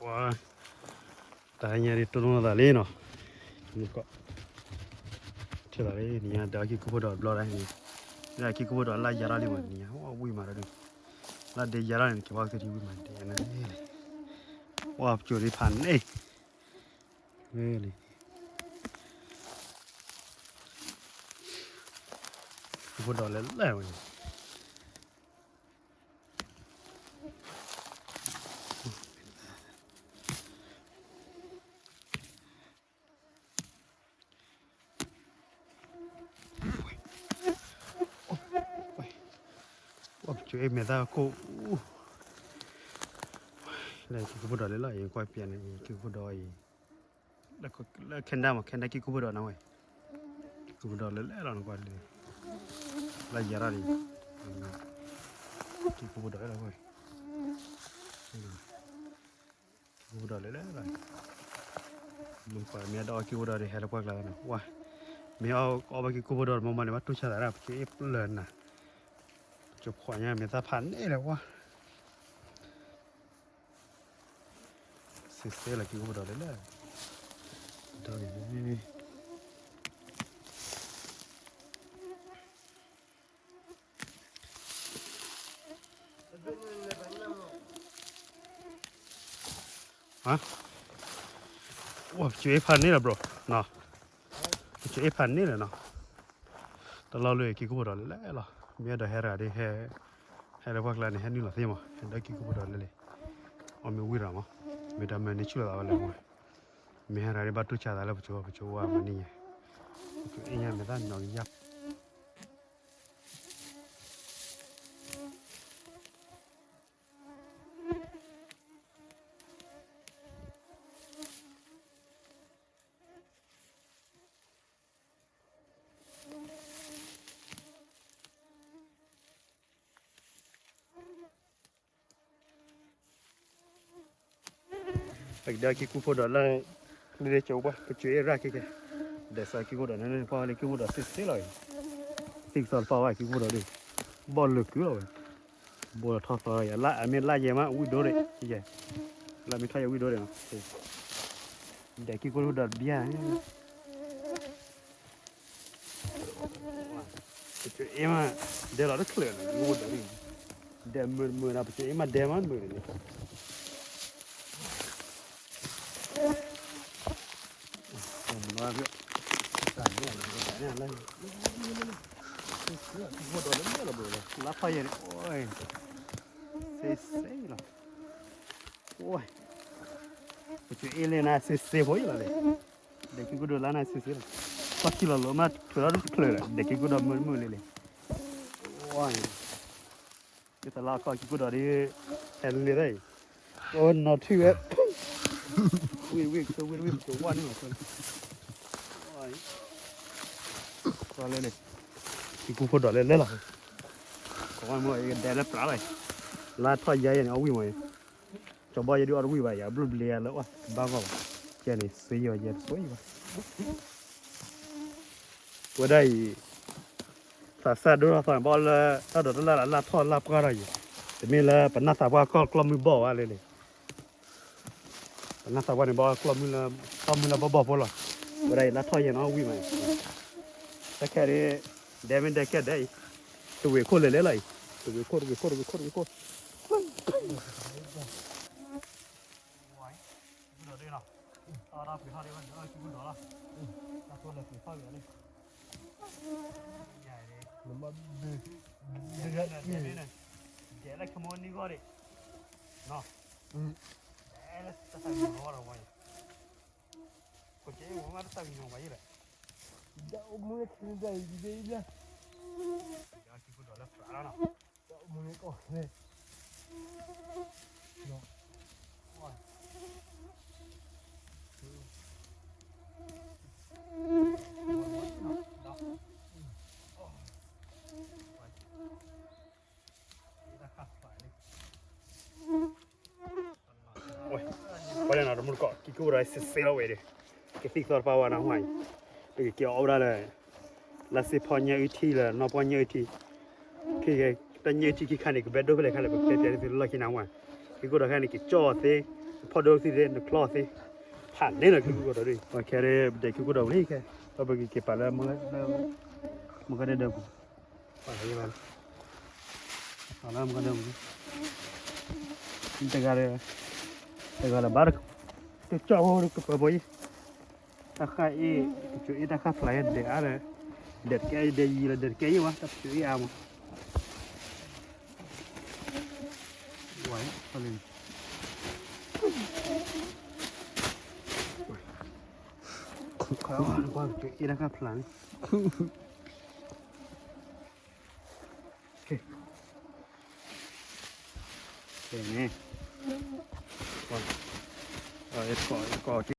ပှၤ တၢ်ညါဒ်တိၢ်နီၣ်သးလံနီၤ, မုၢ်ကီၢ် ထံၣ်သးလံ နံၤညါဒီးက့ၤကူဖိဒီးတဘျီဒၣ်န့ၣ်, လၢက့ၤကူဖိဒီးလၢယၤထီၣ်လံမး နံၤညါ ဝဲဝံၣ်မးဒီး, လၢဒ့ယၤထီၣ်န့ၣ် က့ၤဝဲကသံဝံၣ်မးဒဲးန့ၣ်, ဝဲပစိၤဒ်ဖးန့ၣ်, ဝဲလံ ကူဖိဒီးလၢလၢဝဲန့ၣ် ပစိၤအ့ၣ်မဲာ်သၣ်ခိၣ်အူ, လၢက့ၤကူဖိဒီးလၢလၢအံၤ ကွၢ်ပျဲန့ၣ် က့ၤကူဖိဒီးအံၤ, လၢခဲနဒၣ်မး ခဲနဒၣ်က့ၤကူဖိဒီးနၤဝဲ, က့ၤကူဖိဒီးလၢလၢလီၤနကွၢ်လၢ, လၢယၤထီၣ်ဒံး, က့ၤကူဖိဒီးလၢလၢဝဲ က့ၤကူဖိဒီးလၢလၢလီၤ, မ့ၢ်ကွၢ်မ့ၢ်ဒီးအီၣ်က့ၤကူဖိဒီးဒ်ဟဲလၢပှၢ်ကျါနီၤ, ဝါ, မ့ၢ်အီၣ်အီၣ်ဘၣ်က့ၤကူဖိဒီးတမံၤမံၤန့ၣ် ဘၣ်တူၢ်ဆါသးဒၣ် ပစိၤအ့ၣ်ပျၢၤနၤ, ပစိၤခွါညါမဲာ်သၣ်ဖးန့ၣ်လၢဝါ စ့စ့လီၤက့ၤကူဖိဒီးလၢလၢ, ဒီးန့ၣ် ပစိၤအ့ၣ်ဖးန့ၣ်လီၤ bro, ပစိၤအ့ၣ်ဖးန့ၣ်လီၤနီၤ, တလီၤလၢက့ၤကူဖိဒီးလၢလၢလီၤ, မ့ၢ်အဲၣ်ဒိးဟဲရၤဒ်ဟဲ, ဟဲလၢပှၢ်ကျါန့ၣ် ဟဲနုာ်လီၤသ့မး ဟဲဒီးက့ၤကူဖိဒီးလၢလၢ, အီၣ်မ့ၢ်ဝံၣ်ရၤမး, မ့ၢ်တၢ်မၤန့ၢ်ဆူၣ်လီၤသးဝဲလၢမး, မ့ၢ်ဟဲရၤဒ်ဘၣ်တူၢ်ဆါသးလၢပစိၤ ပစိၤဝါမၤန့ၢ်ညါ, ပစိၤအ့ၣ်ညါမဲာ်သၣ်နီၤကယၢ် ပကဒီးက့ၤကူဖိဒီးလၢ, လၢကၠိဘၣ် ပစိၤအ့ၣ်ရၣ်က့ၤကဲ, ဒီးစးက့ၤကူဖိဒီးန့ၣ် ပှၤလၢက့ၤကူဖိဒီးစ့စ့လီၤ, သ့ၣ်ကစီၣ်တပာ်ဝဲက့ၤကူဖိဒီးဒ်, ဘီၣ်လၢာ်ကုလီၤဝဲ, ဘိလီၤထီၣ်သီယၤ လၢအမ့ၢ်လၢယဲမး ဝံၣ်ဒိၣ်ဒံး, လၢမ့ၢ်ထီၣ်ယဲဝံၣ်ဒိၣ်ဒံးနီၤ, ဒီးက့ၤကူဖိဒီးတဘျါ ပစိၤအ့ၣ်မး, ဒဲလီၤတချုးန့ၣ် ဒဲမုာ်မုာ်ဒီး ပစိၤအ့ၣ်မးဒဲမးမုာ်န့ၣ်, လါဖီယဲၢ်န့ၣ် စ့စ့လီၤ, ပစိၤအ့ၣ်လၢနၤစ့စ့ဖိအံၤလီၤလံ ဒဲက့ၤကူဒီးလၢနၤစ့စ့လီၤ, ပှၤခံလီၤလိၤမး ထုးထီၣ်တချုးလီၤ ဒဲက့ၤကူဒီးမုာ်တမုာ်လံလံ, ယသလါခီက့ၤကူဒီးဒ်, ဟဲလံသၢအံၤ, အိၣ်နီၤထံၣ်ဝဲ, ဝံၣ်ဝံၣ်ကဝံၣ်ဝံၣ်ပစိၤဝါန့ၣ်လီၤ, လၢလံ, က့ၤကူဖိဒီးလၢလၢလီၤ, ကဝါမ့ၢ်ဒဲလၢပြးလီၤ, လါထီၣ်ယါယဲန့ၣ် အဝံၣ်မး, ကၠီဘီယဲဒုးအီၣ်တဝံၣ်ဘၣ်ယၤ ဘျုးဘျ့ယၤလၢအီၣ်ကဘၣ်ဂီၢ်ဘၣ်, ယဲန့ၣ် စ့ယီၤယဲတစိယံၤဘၣ်, ဝဲဒၣ်အံၤ, သးစၢ်ဒိၣ်ထီၣ်သီန့ၣ် ဘၣ်လၢတၢ်ဒိးတလၢ်လၢလၢ်ထီၣ်လၢ်ပှၢ်ထီၣ်ယံၤ, တမ့ၢ်လၢပနၢ်သးပှၢ်ကီၢ်ကျီၢ်မုၢ်ဘီၣ်ဘၣ်လံလံ, ပနၢ်သးပှၢ်န့ၣ် ဘီကျီၢ်မုၢ်လၢ, ကျီၢ်မုၢ်လၢဘီၣ်ဘီၣ်ဖိလီၤ, ဝဲဒၣ်အံၤလၢထီၣ်ယဲန့ၣ်အီၣ်ဝံၣ်မး, တၢ်ခဲဒ်, ဒဲမ့ၢ်ဒဲကဲဒဲအံၤ, တဝ့ၤခိၣ်လၢလဲၤလီၤအံၤ, တဝ့ၤခိၣ် တဝ့ၤခိၣ် တဝ့ၤခိၣ် တဝ့ၤခိၣ် ဒီးဒ်နီၤ, တၢ်ပှ့ၤထီၣ်ဒ်ဝဲဒီးက့ၤကူဒီးလီၤ, တၢ်ဖိလဲၤပှ့ၤထီၣ်ဝဲလံ, ဒဲလၢခမိၣ်နံၤဂီၢ်ဒံး, နီၤ, ဒဲလၢတၢ်သးကညီၤဝဲဒီးဝဲအံၤ, ခိၣ်က့မ့ၢ်တၢ်သးကညီၤဝဲအံၤလဲၣ်, ဒီးအိၣ်မူလၢခံန့ၣ်ဒီးအံၤဒ်အံၤလၢ, ဒီးက့ၤကူဒီးလၢပြးလီၤနီၤ ပှၤလၢနီၤတမူတကိး က့ၤကူဒီးစ့စ့လီၤဝဲဒီး, ကသံၣ်ကသီတပာ်ဝဲနီၤဝဲအံၤ, ပကက့ၤအီၣ်ဝဲဒၣ်လၢ, လၢစ့ဖီညၢအုထံလၢနီၢ်ပှၢ်ညၢအုထံ, တၢ်ညၢအုထံခံခါန့ၣ် ကဘဲဒိၣ်ဖဲလဲၣ်ခါလဲၣ် ပကတဲပျဲသုလီၢ်ခံန့ၣ်ဝဲ, က့ၤကူဒီးခါန့ၣ် ကကၠီၣ်သ့, ဖီဒိၣ်သ့ၣ် နချီသ့, ဖးန့ၢ်နခံကိးဒီး, ခဲဒၣ်ပဒဲးခံကိးဒီးဝံၤလံခဲ, ဒီးပကက့ၤပာ်လၢ မုၢ်ဂၤဒဲးဒၢးပူၤ, ပာ်လၢမုၢ်ဂၤဒဲးပူၤ, တဂၤဒီး, တဂၤဒီးဘၣ်, တကၠီၣ်ဖိကပၢၤဖိအံၤ, တၢ်ဃၣ်အ့ၣ်, ကကၠိအ့ၣ်တၢ်ဃၣ်ဖျါယဲဒဲးအါဒီး, ဒဲးတကဲယဲဒဲးယံၤလီၤ ဒဲးတကဲယဲဝဲ တၢ်ကၠိအ့ၣ်အါမး, ဝဲ, ကၠိအ့ၣ်တၢ်ဃၣ်ဖျါန့ၣ်, န့ၣ်, ကီး, ကီး